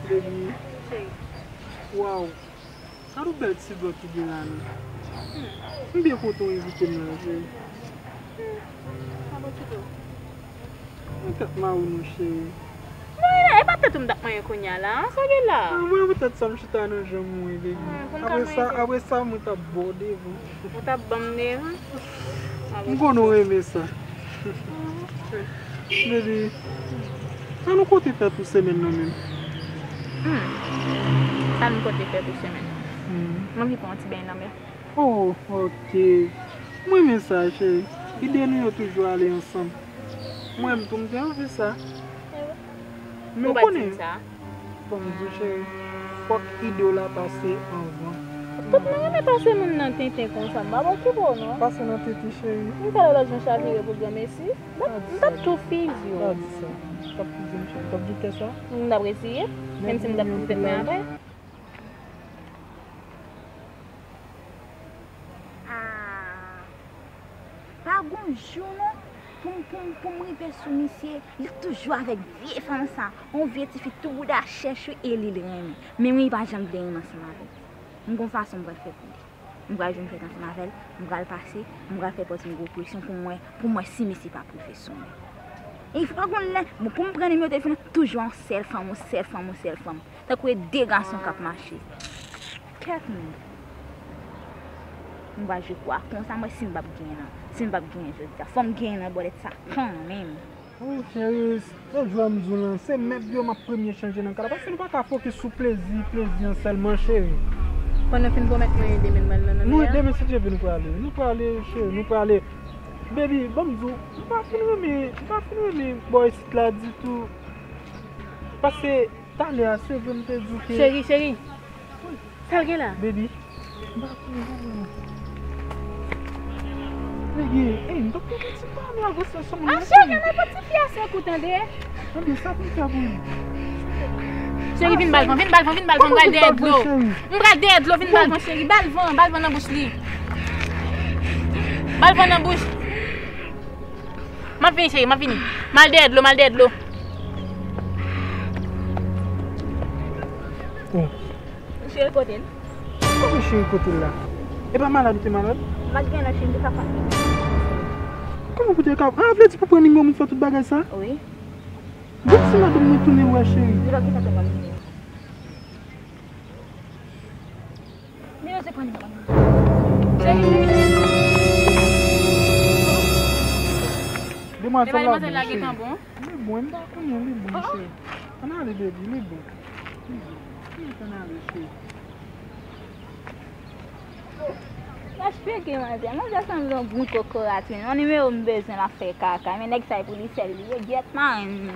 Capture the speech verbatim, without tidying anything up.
Baby. Cheri. Waw. Gad yon bèl ti dlo ki gen la, non. M byen kontan w envite m la, cheri. Mwen tèt mawon non, cheri. Mwen la, e pa tèt ou m t ap manyen kounye a la, sa gen la? Ah, mwen poutèt sa m chita nan janm mwen, baby. Apre sa, apre sa, mwen t ap ba w devan. Ou t ap ban m devan? M konnen w renmen sa. Baby, sa nou konte fè pou semèn nan menm? Hmm. Sa nou konte fè pou semèn nan? Hmm. M anvi pran yon ti beny lanmè. Oh, ok. Mwen renmen sa, cheri. Ide nou yo toujou ale ansanm. Mwen menm tou, m te anvi sa. Men ou konnen, fòk m di w, cheri, fòk ide w la pase anvan. Tout moun renmen pase moun nan tenten konsa, m pa okipe w non. Pase nan tenten, cheri. M talè lòt jan chavire pou granmesi. M t ap tou fizi w. Pa di sa. M t ap fizi m, cheri. M t ap di w kè sa. M t ap reziye, menm si m t ap fouti tèt mwen atè. Ah, pa gon jou non, pou m, pou m, pou m rive sou misye, li toujou avèk vye fanm sa, yon vye tifi tou bouda chèch wi, e li l renmen. Men wi, li pa janm vle renmen ansanm avè m. M gon fason m pral fè pou li. M pral jwenn fèt ansanm avè l, m pral pase, m pral fè pòz yon gwo presyon pou m wè, pou m wè si misye p ap rive sou mwen. E fò gon lè, bon, pou m pran nimewo telefòn nan, toujou yon sèl fanm, yon sèl fanm, yon sèl fanm. Tankou e de gason k ap mache. Kèt non. M va jwe kou a konsa, mwen si m p ap genyen nan. Si m p ap genyen jodi a. Fò m genyen nan bòlèt sa kanmenm. Wi, cheri, se jou a m di w lan, se mèb yo m ap premye chanje nan kay la. Paske nou pa ka fokis sou plezi, plezi an sèlman, cheri. Pandan w fin pwomèt mwen ede m, m al nan. Nou ede, men si Dye vle, nou prale. Nou prale, cheri, nou prale. Baby, ban m di w, m pa fin renmen, m pa fin renmen bò isit la ditou. Paske talè a, se vre m te di w ke... Cheri, cheri. Sa l gen la? Baby, m pa konn non. Baby, ey, m t ap pran ti pa nou a gòs la sou mwen. Ah, cheri, ann al pran tifi a se kou tande. Ebyen, sa pou m fè pou li? Cheri, vin ba l van, vin ba l van, vin ba l van, m pral dèyè dlo. M pral dèyè dlo, vin ba l van, cheri. Ba l van, ba l van nan bouch li. Ba l van nan bouch. M ap vini, cheri, m ap vini. M al dèyè dlo, m al dèyè dlo. Oh. Cheri, kote l? Kòman cheri kote l la? E pa malad ou te malad? M pa t gen lòt cheri, m te ka pa. Kòman pou te ka? Ah, vle di pou pran nimewo m fè tout bagay sa? Wi. Bon, si madanm mwen tounen wè cheri. Di lò ki sa te pran nimewo. Nimewo se pran nimewo. Cheri, cheri. Demwazèl la bon, cheri. Li bon, m pa konnen, li bon, cheri. Ann ale, baby, li bon. Li bon. Ann ale, cheri. Lach peke manzè. Manzè sanble yon bon kokorat, men yon nimewo m bezwen l ap fè kaka. Men nèg sa e pou li sèl li ye, gyèt marenn li.